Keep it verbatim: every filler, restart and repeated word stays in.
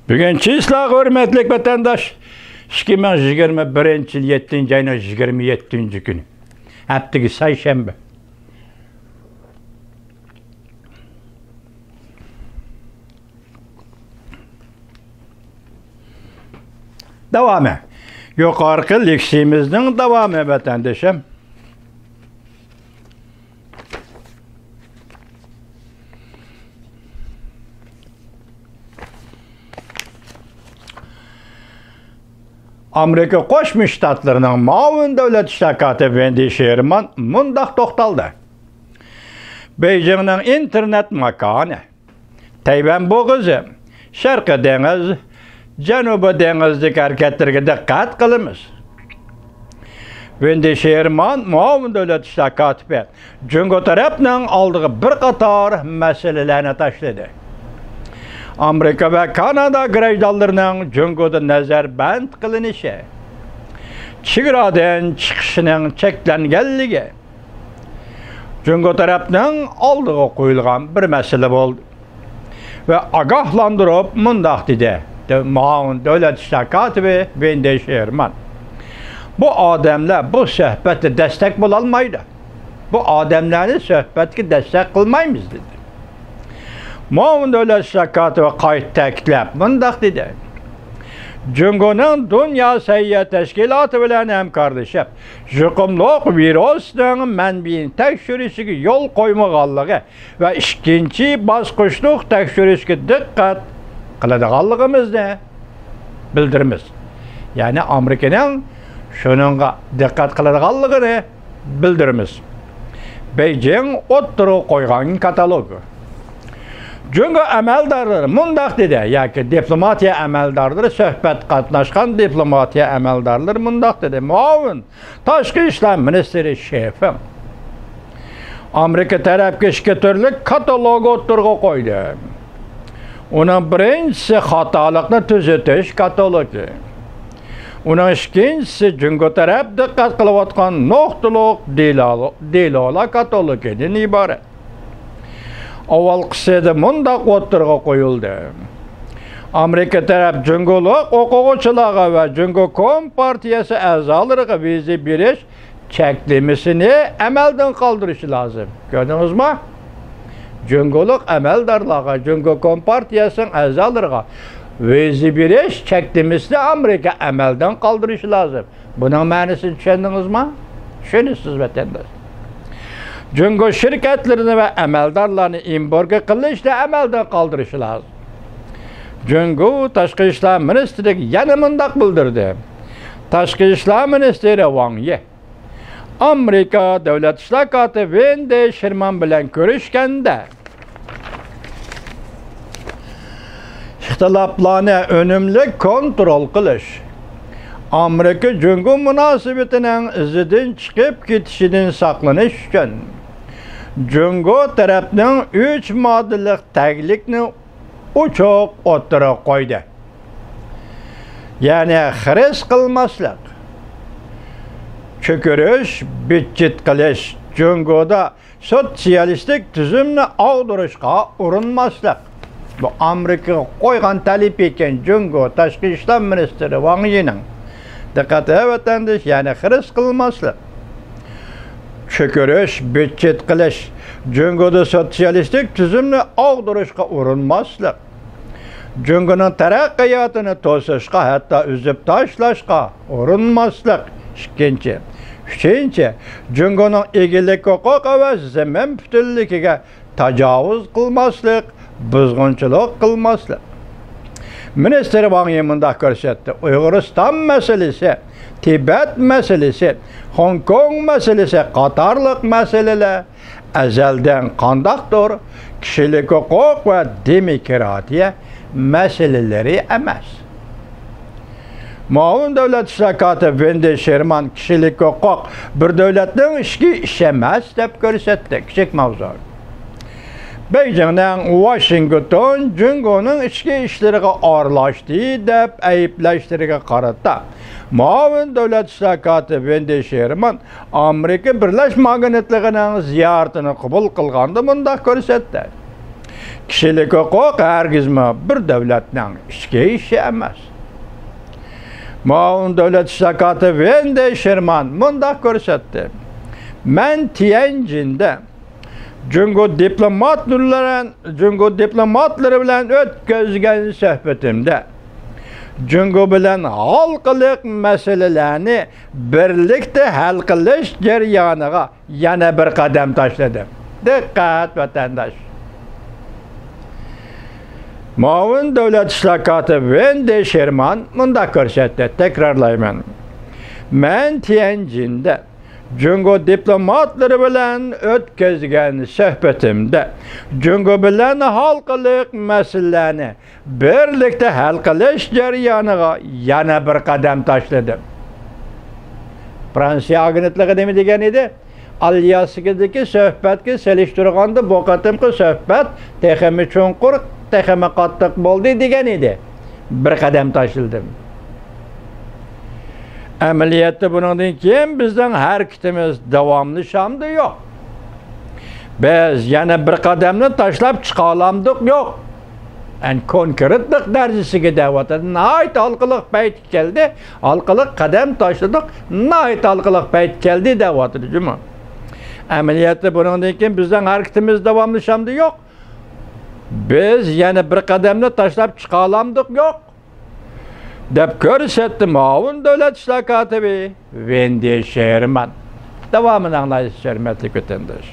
بۈگۈن چىسلا، ھۆرمەتلىك ۋەتەنداش، ئىككى مىڭ يىگىرمە بىرىنچى يىل يەتتىنچى ئاينىڭ يىگىرمە يەتتىنچى كۈنى، ھەپتىگە سەيشەنبە. داۋامى. يۇقىرىقى لېكسىيىمىزنىڭ داۋامى، ۋەتەندىشىم. ئامېرىكا قوشما شتاتلىرىنىڭ مۇئاۋىن دۆلەت ئىشلار كاتىپى ۋېندى شېرمان مۇنداق توختالدى: بېيجىڭنىڭ ئىنتېرنېت ماكانى، تەيۋەن بوغۇزى، شەرقىي دېڭىز، جەنۇبىي دېڭىزدىكى ھەرىكەتلىرىگە دىققەت قىلىمىز. ۋېندى شېرمان مۇئاۋىن دۆلەت ئىشلار كاتىپى جۇڭگو تەرەپنىڭ ئالدىغا بىر قاتار مەسىلىلەرنى تاشلىدى. ئامېرىكا ۋە كانادا گراژدانلىرىنىڭ جۇڭگودا نەزەربەند قىلىنىشى، چېگرادىن چىقىشىنىڭ چەكلەنگەنلىكى، جۇڭگو تەرەپنىڭ ئالدىغا قويۇلغان بىر مەسىلە بولدى ۋە ئاگاھلاندۇرۇپ مۇنداق دېدى، دۆ-، مۇئاۋىن دۆلەت ئىشلار كاتىپى ۋېندى شېرمان: بۇ ئادەملەر بۇ سۆھبەتتە دەستەك بولالمايدۇ. بۇ ئادەملەرنى سۆھبەتكە دەستەك قىلمايمىز، دېدى. مۇئاۋىن دۆلەت ئىشلار كاتىپى قايتا تەكىتلەپ مۇنداق دېدى: جۇڭگونىڭ دۇنيا سەھىيە تەشكىلاتى بىلەن ھەمكارلىشىپ، يۇقۇملۇق ۋىرۇسنىڭ مەنبىيىنى تەكشۈرۈشىگە يول قويمىغانلىقى ۋە ئىككىنچى باسقۇچلۇق تەكشۈرۈشكە دىققەت قىلىدىغانلىقىمىزنى بىلدۈرىمىز. يەنى ئامېرىكىنىڭ شۇنىڭغا دىققەت قىلىدىغانلىقىنى بىلدۈرىمىز. بېيجىڭ ئوتتۇرىغا قويغان كاتالوگ. جۇڭگو ئەمەلدارلىرى مۇنداق دېدى، ياكى دىپلوماتىيە ئەمەلدارلىرى، سۆھبەت قاتناشقان دىپلوماتىيە ئەمەلدارلىرى مۇنداق دېدى: مۇئاۋىن تاشقى ئىشلار مىنىستىرى شېفىڭ ئامېرىكا تەرەپكە ئىككى تۈرلۈك كاتالوگ ئوتتۇرىغا قويدى. ئۇنىڭ بىرىنچىسى خاتالىقنى تۈزىتىش كاتالوگى. ئۇنىڭ ئىككىنچىسى جۇڭگو تەرەپ دىققەت قىلىۋاتقان نۇقتىلىق دېلو-، دېلولار كاتالوگىدىن ئىبارەت. ئاۋۋالقىسىدا مۇنداق ئوتتۇرىغا قويۇلدى: ئامېرىكا تەرەپ جۇڭگولۇق ئوقۇغۇچىلارغا ۋە جۇڭگو كومپارتىيەسى ئەزالىرىغا ۋىزا بېرىش چەكلىمىسىنى ئەمەلدىن قالدۇرۇشى لازىم. كۆردىڭىزمۇ؟ جۇڭگولۇق ئەمەلدارلارغا، جۇڭگو كومپارتىيەسىنىڭ ئەزالىرىغا ۋىزا بېرىش چەكلىمىسىنى ئامېرىكا ئەمەلدىن قالدۇرۇشى لازىم. بۇنىڭ مەنىسىنى چۈشەندىڭىزمۇ؟ چۈشىنىسىز، ۋەتەنداش. جۇڭگو شىركەتلىرىنى ۋە ئەمەلدارلارنى ئېمبارگو قىلىشنى ئەمەلدىن قالدۇرۇشى لازىم. جۇڭگو تاشقى ئىشلار مىنىستىرلىكى يەنە مۇنداق بىلدۈردى: تاشقى ئىشلار مىنىستىرى ۋاڭ يى ئامېرىكا دۆلەت ئىشلار كاتىپى ۋېندى شېرمان بىلەن كۆرۈشكەندە، ئىختىلاپلارنى ئۈنۈملۈك كونترول قىلىش، ئامېرىكا جۇڭگو مۇناسىۋىتىنىڭ ئىزىدىن چىقىپ كېتىشىدىن ساقلىنىش ئۈچۈن، جۇڭگو تەرەپنىڭ ئۈچ ماددىلىق تەگلىكنى ئوچۇق ئوتتۇرىغا قويدى. يەنى خىرىس قىلماسلىق، چۆكۈرۈش، بىتچىت قىلىش، جۇڭگودا سوتسىيالىستىك تۈزۈمنى ئاغدۇرۇشقا ئۇرۇنماسلىق. بۇ ئامېرىكىغا قويغان تەلىپى ئىكەن، جۇڭگو تاشقى ئىشلار مىنىستىرى ۋاڭ يىنىڭ. دىققەت، ۋەتەنداش، يەنى خىرىس قىلماسلىق، چۆكۈرۈش، بىتچىت قىلىش، جۇڭگودا سوتسىيالىستىك تۈزۈمنى ئاغدۇرۇشقا ئۇرۇنماسلىق، جۇڭگونىڭ تەرەققىياتىنى توسۇشقا، ھەتتا ئۈزۈپ تاشلاشقا ئۇرۇنماسلىق. ئىككىنچى، ئۈچىنچى، جۇڭگونىڭ ئىگىلىك ھوقۇق ۋە زېمىن پۈتۈنلۈكىگە تاجاۋۇز قىلماسلىق، بۇزغۇنچىلىق قىلماسلىق. مىنىستىر ۋاڭ يى مۇنداق كۆرسەتتى: ئۇيغۇرىستان مەسىلىسى، تىبەت مەسىلىسى، خوڭكوڭ مەسىلىسى قاتارلىق مەسىلىلەر ئەزەلدىن قانداقتۇر كىشىلىك ھوقۇق ۋە دېموكراتىيە مەسىلىلىرى ئەمەس. مۇئاۋىن دۆلەت ئىشلار كاتىپى ۋېندى شېرمان كىشىلىك ھوقۇق بىر دۆلەتنىڭ ئىچكى ئىشى ئەمەس دەپ كۆرسەتتى. كىچىك ماۋزۇ. بېيجىڭنىڭ ۋاشىنگتون جۇڭگونىڭ ئىچكى ئىشلىرىغا ئارىلاشتى دەپ ئەيىبلەشلىرىگە قارىتا، مۇئاۋىن دۆلەت ئىشلار كاتىپى ۋېندى شېرمان ئامېرىكا بىرلەشمە ماگنىتلىقىنىڭ زىيارىتىنى قوبۇل قىلغاندا مۇنداق كۆرسەتتى: كىشىلىك ھوقۇق ھەرگىزمۇ بىر دۆلەتنىڭ ئىچكى ئىشى ئەمەس. مۇئاۋىن دۆلەت ئىشلار كاتىپى ۋېندى شېرمان مۇنداق كۆرسەتتى: مەن تيەنجىندە جۇڭگو دىپلوماتلىرى بىلەن، جۇڭگو دىپلوماتلىرى بىلەن ئۆتكۈزگەن سۆھبىتىمدە، جۇڭگو بىلەن ھالقىلىق مەسىلىلەرنى بىرلىكتە ھەل قىلىش جەريانىغا يەنە بىر قەدەم تاشلىدىم. دىققەت، ۋەتەنداش! مۇئاۋىن دۆلەت ئىشلار كاتىپى ۋېندى شېرمان مۇنداق كۆرسەتتى، تەكرارلايمەن: مەن تيەنجىندە جۇڭگو دىپلوماتلىرى بىلەن ئۆتكۈزگەن سۆھبىتىمدە، جۇڭگو بىلەن ھالقىلىق مەسىلىلەرنى بىرلىكتە ھەل قىلىش جەريانىغا يەنە بىر قەدەم تاشلىدىم. فرانسىيە ئاگېنتلىقى نېمە دېگەن ئىدى؟ ئالياسكىدىكى سۆھبەتكە سېلىشتۇرغاندا، بۇ قېتىمقى سۆھبەت تېخىمۇ چوڭقۇر، تېخىمۇ قاتتىق بولدى دېگەن ئىدى. بىر قەدەم تاشلىدىم. ئەمەلىيەتتە بۇنىڭدىن كېيىن بىزنىڭ ھەرىكىتىمىز داۋاملىشامدۇ؟ يوق. بىز يەنە بىر قەدەمنى تاشلاپ چىقالامدۇق؟ يوق. ئەن كونكرېتلىق دەرىجىسىگە دەۋاتىدۇ. ناھايىتى ھالقىلىق پەيت كەلدى، ھالقىلىق قەدەم تاشلىدۇق، ناھايىتى ھالقىلىق پەيت كەلدى دەۋاتىدۇ جۇمۇ. ئەمەلىيەتتە بۇنىڭدىن كېيىن بىزنىڭ ھەرىكىتىمىز داۋاملىشامدۇ؟ يوق. بىز يەنە بىر قەدەمنى تاشلاپ چىقالامدۇق؟ يوق، دەپ كۆرسەتتى مۇئاۋىن دۆلەت ئىشلار كاتىپى ۋېندى شېرمان. داۋامىنى ئاڭلايسىز، ھۆرمەتلىك ۋەتەنداش.